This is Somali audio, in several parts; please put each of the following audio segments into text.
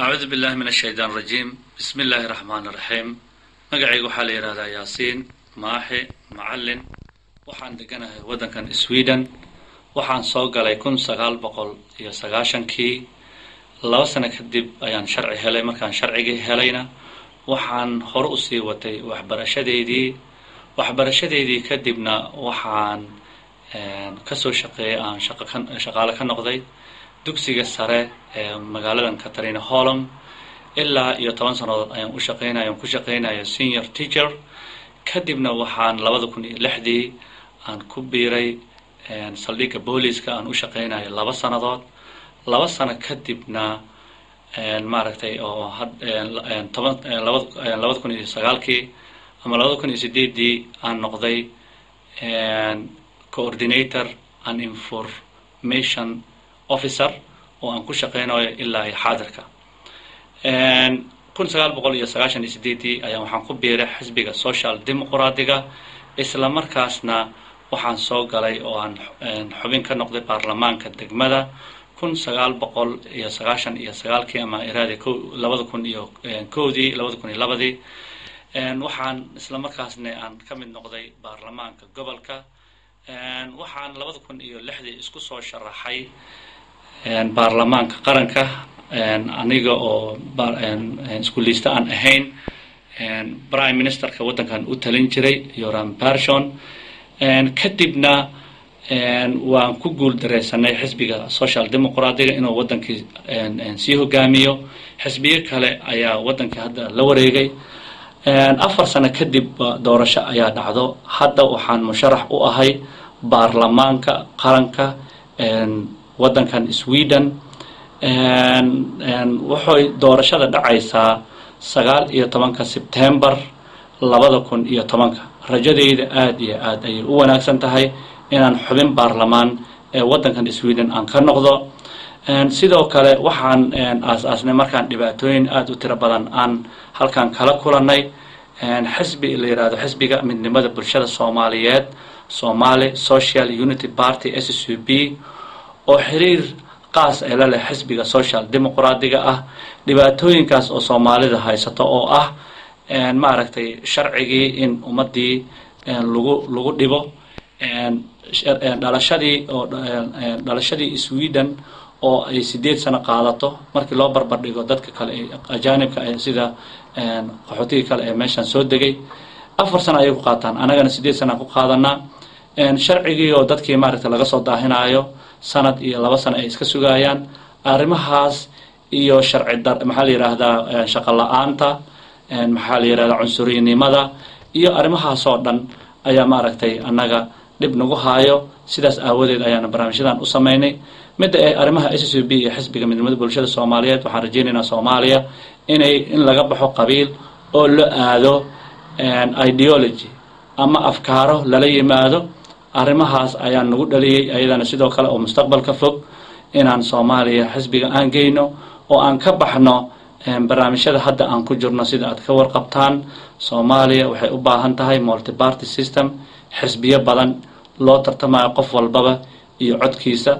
Acuudu billahi min ashaytaan rajiim. Bismi illaahi raxmaan iraxiim. Magacayga waxaa la yidhahdaa Yaasiin Maaxi Macallin. Waxaan deganahay waddankan Sweden. Waxaan soo galay 1990-kii. 2 sano kadib ayaan sharci helay. Markaan sharcigii helayna, waxaan hore usii watay waxbarashadeydii. Waxbarashadeydii kadibna waxaan kasoo shaqeeyay, aan shaqaale ka noqday dugsiga sare ee magaaladan Katrineholm. Ilaa iyo 10 sannadood ayaan u shaqeynaya, aan ku shaqeynayo senior teacher. Kadibna waxaan 2006-dii aan ku biiray saldhigga booliska, aan u shaqeynayo 2 sannadood. 2 sano kadibna, maaragtay, oo toban 2009-kii ama 2008-dii aan noqday coordinator and information officer, oo aan ku shaqeynayo ilaa iyo xaadirka. 1998-dii ayaa waxaan ku biiray xisbiga Social Dimuqraadiga. Isla markaasna waxaan soo galay oo aan xubin ka noqday baarlamaanka degmada 1999-kii, ama iraadi 2001-dii, 2002-dii. Waxaan isla markaasna aan ka mid noqday baarlamaanka gobolka. Waxaan 2006-dii isku soo sharaxay baarlamaanka qaranka, aniga oo isku liista aan ahayn prime ministerka waddankan u talin jiray, Göran Persson. Kadibna waan ku guul dareysanay xisbiga Social Dimuqraadiga inuu waddankii sii hogaamiyo. Xisbiyo kale ayaa waddankii hadda la wareegay. 4 sano kadib doorasho ayaa dhacdo. Hadda waxaan musharax u ahay baarlamaanka qaranka waddankan Sweden. Waxay doorashada dhacaysaa 19-ka Sebtembar 2010-ka. Rajadeyda aada iyo aad ayay u wanaagsan tahay inaan xubin baarlamaan ee waddankan Sweden aan ka noqdo. Sidoo kale waxaan aas-aasnay, markaan dhibaatooyin aada u tiro badan aan halkan kala kulanay, xisbi la yihahdo Xisbiga Midnimada Bulshada Soomaaliyeed, Somali Social Unity Party, SSUP, oo xiriir qaas ay la leh xisbiga Social Dimuqraadiga ah. Dhibaatooyinkaas oo Soomaalida haysato, oo ah, maaragtay, sharcigii in ummadii lagu dhibo, dhalashadii, oo dhalashadii Sweden oo ay 8 sano qaadato markii loo barbar dhigo dadka kale ee ajaanibka, sida qaxootigii kale ee meeshan soo degay, 4 sano ayay ku qaataan, anagana 8 sana ku qaadanaa. Sharcigii oo dadkii, maaragtay, laga soo daahinaayo, sanad iyo 2 sano ay iska sugayaan. Arrimahaas iyo sharci dar, maxaa la yidhaahdaa, shaqo la-aanta, maxaa la yidhahdaa, cunsurinimada iyo arrimahaas oo dhan ayaa, maaragtay, annaga dhib nagu haayo. Sidaas aawadeed ayaana barnaamijyadan u sameynay. Midda ee arrimaha SSUP iyo Xisbiga Midnimada Bulshada Soomaaliyeed, waxaan rajeynaynaa Soomaaliya inay in laga baxo qabiil oo la aado ideology ama afkaaro lala yimaado. Arrimahaas ayaan nagu dhaliyey ayadana sidoo kale, oo mustaqbalka fog inaan Soomaaliya xisbiga aan geyno oo aan ka baxno barnaamijyada hadda aan ku jirno. Sida aad ka warqabtaan, Soomaaliya waxay u baahan tahay multiparty system, xisbiyo badan loo tartamayo, qof walbaba iyo codkiisa.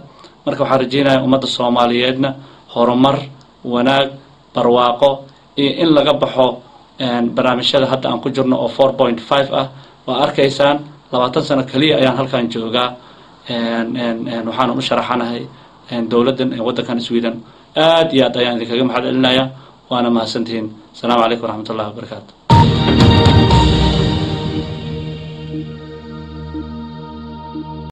Marka waxaan rajeynaya ummadda Soomaaliyeedna horumar, wanaag, barwaaqo iyo in laga baxo barnaamijyada hadda aan ku jirno oo 4.5 ah. Waa arkaysaan, 20 sano keliya ayaan halkan joogaa. Waxaana u sharaxanahay dowladdan ee waddankan Sweden. Aad iyo aad ayaan idinkaga mahad celinaya, waana mahadsantihiin. Asalaamu calaykum waraxmat ullahi wabarakaatu.